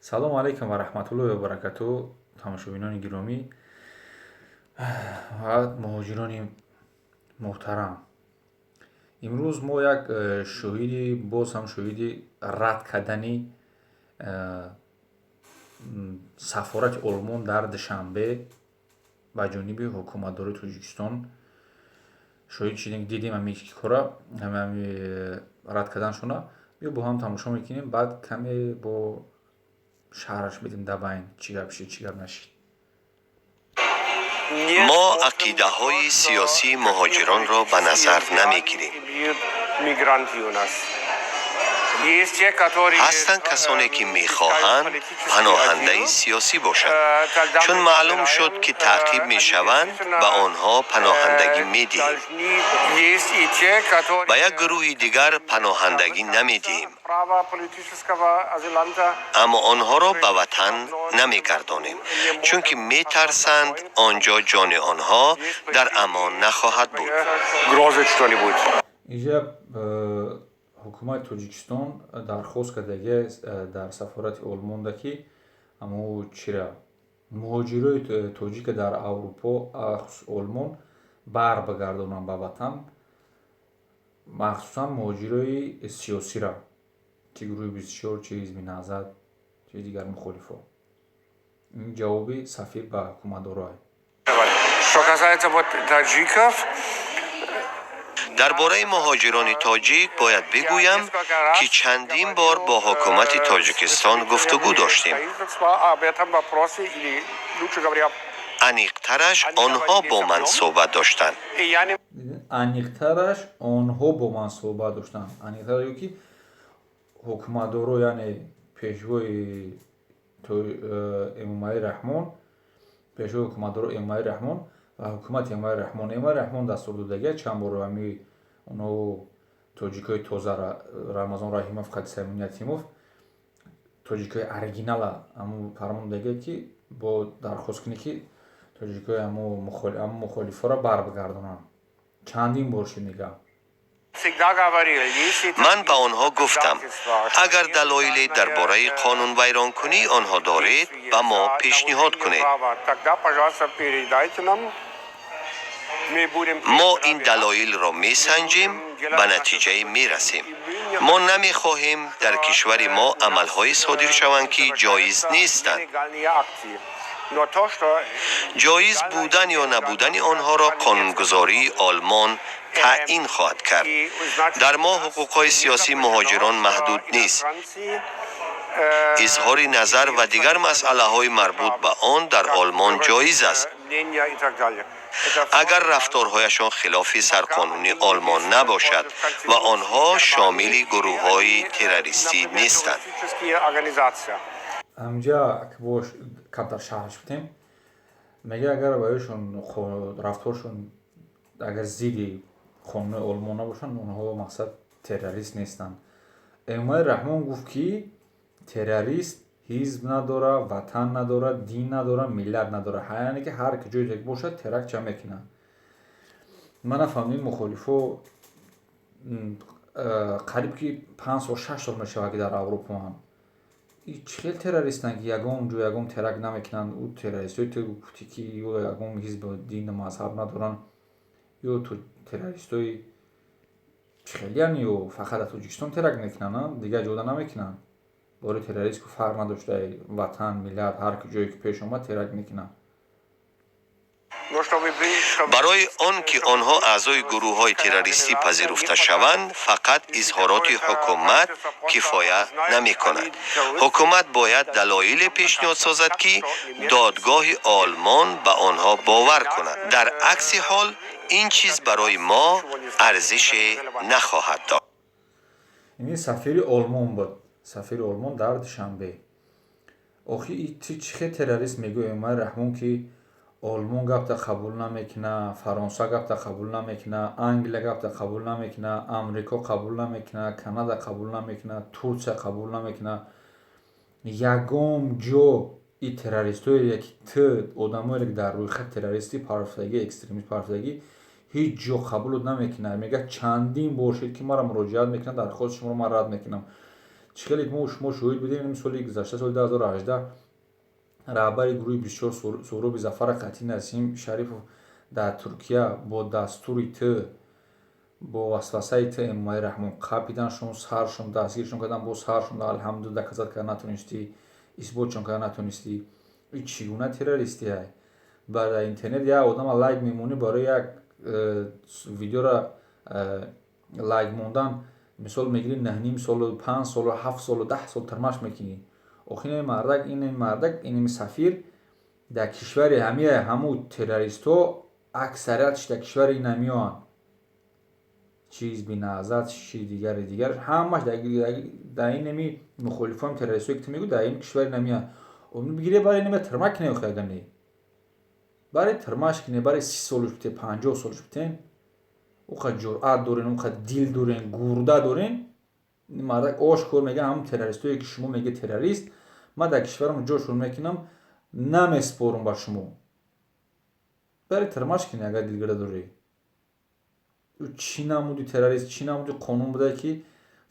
Салому алайкум ва раҳматуллоҳи ва баракату, тамошобинони гиромӣ ва муҳоҷирони муҳтарам. Имрӯз мо як шоҳиди, боз ҳам шоҳиди рад кардани сафорати Олмон дар Душанбе ба ҷониби ҳукуматдории Тоҷикистон шоҳид шудем. Дидем ҳами кора, ҳами рад карданшона. Биё, бо ҳам тамошо мекунем, баъд каме бо шарҳаш медем, дар байн чӣ гап шид, чӣ гап нашид. Мо ақидаҳои сиёсии муҳоҷиронро ба назар намегирем. Ҳастанд касоне, ки мехоҳанд паноҳандаи сиёсӣ бошанд. Чун маълум шуд, ки таъқиб мешаванд, ба онҳо паноҳандагӣ медиҳем. Ба як гурӯҳи дигар паноҳандагӣ намедиҳем, аммо онҳоро ба ватан намегардонем, чунки метарсанд, он ҷо ҷони онҳо дар амон нахоҳад буд. Инҷа ҳукумати Тоҷикистон дархост кардагиаст дар сафорати Олмонда, ки амо чира, муҳоҷирои тоҷика дар Аврупо, хусус Олмон, барбагардонанд ба ватан, махсусан муҳоҷирои сиёсира, чи гурӯҳи 24, чи ҳизби Наҳзат, чи дигар мухолифо. Ин ҷавоби сафир ба ҳукуматдороа. Что касается вот таджиков, Дар бораи муҳоҷирони тоҷик бояд бигӯям, ки чандин бор бо ҳукумати Тоҷикистон гуфтугӯ доштем. Аниқтараш, онҳо бо ман суҳбат доштанд. Аниқтараш, онҳо бо ман суҳбат доштанд. Аниқтараш ё ки ҳукуматдоро, яъне пешвои Эмомалӣ Раҳмон, пешвои ҳукуматдоро Эмомалӣ Раҳмон ва ҳукумати Эмомалӣ Раҳмон. Эмомалӣ Раҳмон дастур додагия чанд бор ҳами онҳо тоҷикои тоза, Рамазон Раҳимов, Қадисамин Ятимов, тоҷикои оригинала, ҳамун фармон додагия, ки бо дархост кунӣ, ки тоҷикои ҳамун мухолифоро барбигардонанд. Чандин бор шуд, мегӯям. Ман ба онҳо гуфтам, агар далоиле дар бораи қонунвайронкунии онҳо доред, ба мо пешниҳод кунед. Мо ин далоилро месанҷем, ба натиҷае мерасем. Мо намехоҳем дар кишвари мо амалҳое содир шаванд, ки ҷоиз нестанд. Ҷоиз будан ё набудани онҳоро қонунгузории Олмон таъин хоҳад кард. Дар мо ҳуқуқҳои сиёсии муҳоҷирон маҳдуд нест. Изҳори назар ва дигар масъалаҳои марбут ба он дар Олмон ҷоиз аст, агар рафторҳояшон хилофи сарқонуни Олмон набошад ва онҳо шомили гурӯҳҳои террористӣ нестанд. Ҳаминҷа бош камтар шарҳаш бидем. Мега, агар барояшон рафторшон агар зидди қонуни Олмон набошанд, онҳо, мақсад, террорист нестанд. Эмомалӣ Раҳмон гуфт, ки террорист ҳизб надора, ватан надора, дин надора, миллат надора, яъне ки ҳар ҷое бошад, теракт ча мекунад. Ман нафаҳмидем, мухолифо қариб ки 5 сол, 6 сол мешавад, ки дар Аврупоанд. Чӣ хел террористанд, ки ягон ҷо ягон теракт намекунанд? Ӯ террористҳои ту гуфтӣ, ки ё ягон ҳизб, дину мазҳаб надоранд, ё террористҳои чӣ хелиян, ё фақат дар Тоҷикистон теракт мекунанд, дигар ҷода намекунанд? Бори террорист ку фарқ надошта ватан, миллат, ҳар ҷое ки пеш омад, теракт мекунанд. Барои он ки онҳо аъзои гурӯҳҳои террористӣ пазируфта шаванд, фақат изҳороти ҳукумат кифоя намекунад. Ҳукумат бояд далоиле пешниҳод созад, ки додгоҳи Олмон ба онҳо бовар кунад. Дар акси ҳол ин чиз барои мо арзише нахоҳад дошт. Ин сафири Олмон буд, сафири Олмон дар Душанбе. Охи, чӣ хел террорист мегӯ, Эмомалӣ Раҳмон, ки Олмон гапта қабул намекуна, Фаронса гапта қабул намекуна, Англия гапта қабул намекуна, Амрико қабул намекуна, Канада қабул намекуна, Турсия қабул намекуна, ягон ҷо и террористҳое ки ту одамое ки дар рӯйхати террористӣ парвофтагӣ, экстремист парвофтагӣ, ҳеҷ ҷо қабулот намекунад. Мегӯяд, чандин бор шуд, ки маро муроҷиат мекунанд, дархости шуморо ман рад мекунам. Чӣ хеле мо шумо шоҳид будем, соли гузашта, соли 2018, раҳбари гурӯҳи 24 Суҳроби Зафара қатъи Насим Шарипов дар Туркия бо дастури ту, бо васвасаи ту, Эмомалӣ Раҳмон, қапиданшон, саршон, дастгиршон кардан, бо саршон, алҳамдулилла, доказать карда натонистӣ, исботшон карда натонистӣ. И чӣ гуна террористия? Ба интернет як одама лайк мемонӣ, барои як видеора лайк мондан, мисол мегирӣ, наҳним солу, 5 солу, 7 солу, 10 сол тирмаш мекунӣ. Охи ин мардак, ин мардак, инми сафир дар кишвари ҳамия ҳаму террористҳо аксариятш дар кишвари ина меоянд, чи Ҳизби Наҳзат, чи дигари дигар, ҳамаш дар инами мухолифони террористҳое, ки ту мегӯ, дар ин кишвари ина меоянд. Бигире, бари инаме тирма кине. Охи агар не, бари тирмаш кине, бари 30 солуш битен, 50 солуш битен. Уқа ҷуръат дорен, уқа дил дорен, гурда дорен. Мардак ошкор мега: ҳамн террористое, ки шумо меге террорист, ман дар кишварам ҷошон мекунам, намеспорам ба шумо. Бари тирмаш кине, агар дилгирда дорӣ. Чӣ намуди террорист, чӣ намуди қонун буда, ки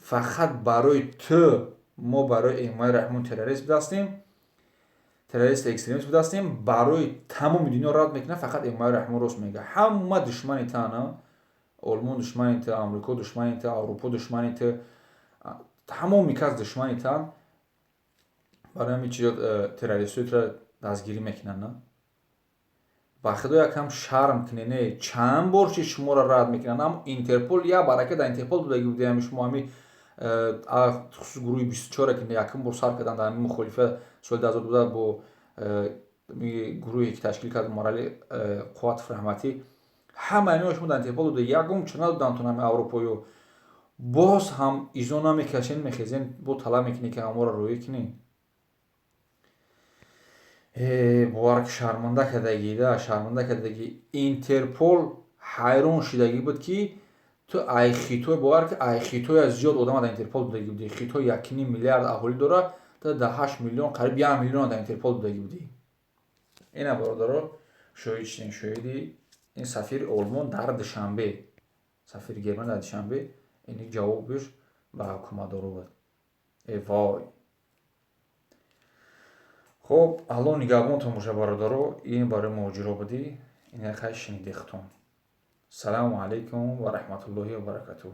фақат барои ту мо барои Эмомалӣ Раҳмон террорист будастем, террорист, экстремист будастем, барои тамоми дунё рад мекунад, фақат Эмомалӣ Раҳмон рост мега? Ҳама душмани тана: Олмон душмани ту, Амрико душмани ту, Аврупо душмани ту, тамоми кас душмани тан. Барои ҳамин чизо террористҳои туро дастгирӣ мекунанд, на? Ба худо, якам шарм кунене. Чанд бор чи шуморо рад мекунанд? Ам Интерпол, як барака дар Интерпол будагӣ буди. Ҳами шумо, ҳами хусус гурӯҳи 24-ре, ки якум бор сар карданд дар ҳамин мухолифа соли 2012 бо гурӯҳе, ки ташкил кард Умарали Қувватов раҳматӣ, ҳама ҳамиҳо шумо дар Интерпол буда, ягон чо надоданд ҳами аврупоиё. Боз ҳам изо намекашен, мехезен, бо талаб мекунед, ки ҳаморо роӣ кунед. Бовар, ки шарманда кардагида, шарманда кардагӣ. Интерпол ҳайрон шудагӣ буд, ки ту ай Хитой, бовар ки, ай Хитоя зиёд одама дар Интерпол будагӣ будӣ. Хитой 1,5 миллиард аҳолӣ дорад, ту да 8 миллион, қариб 1 миллион дар Интерпол будагӣ будӣ. Ина, бародаро, шоҳид шудем, шоҳиди ин сафири Олмон дар Душанбе, сафири Германия дар Душанбе. Ини ҷавобиш ба ҳукуматдоро буд. Э вой! Хуб, Алло нигаҳбонтон боша, бародаро. Ин барои муҳоҷиро будӣ, ина хай шинидехтон. Салому алайкум ва раҳматуллоҳи ва баракатуҳ.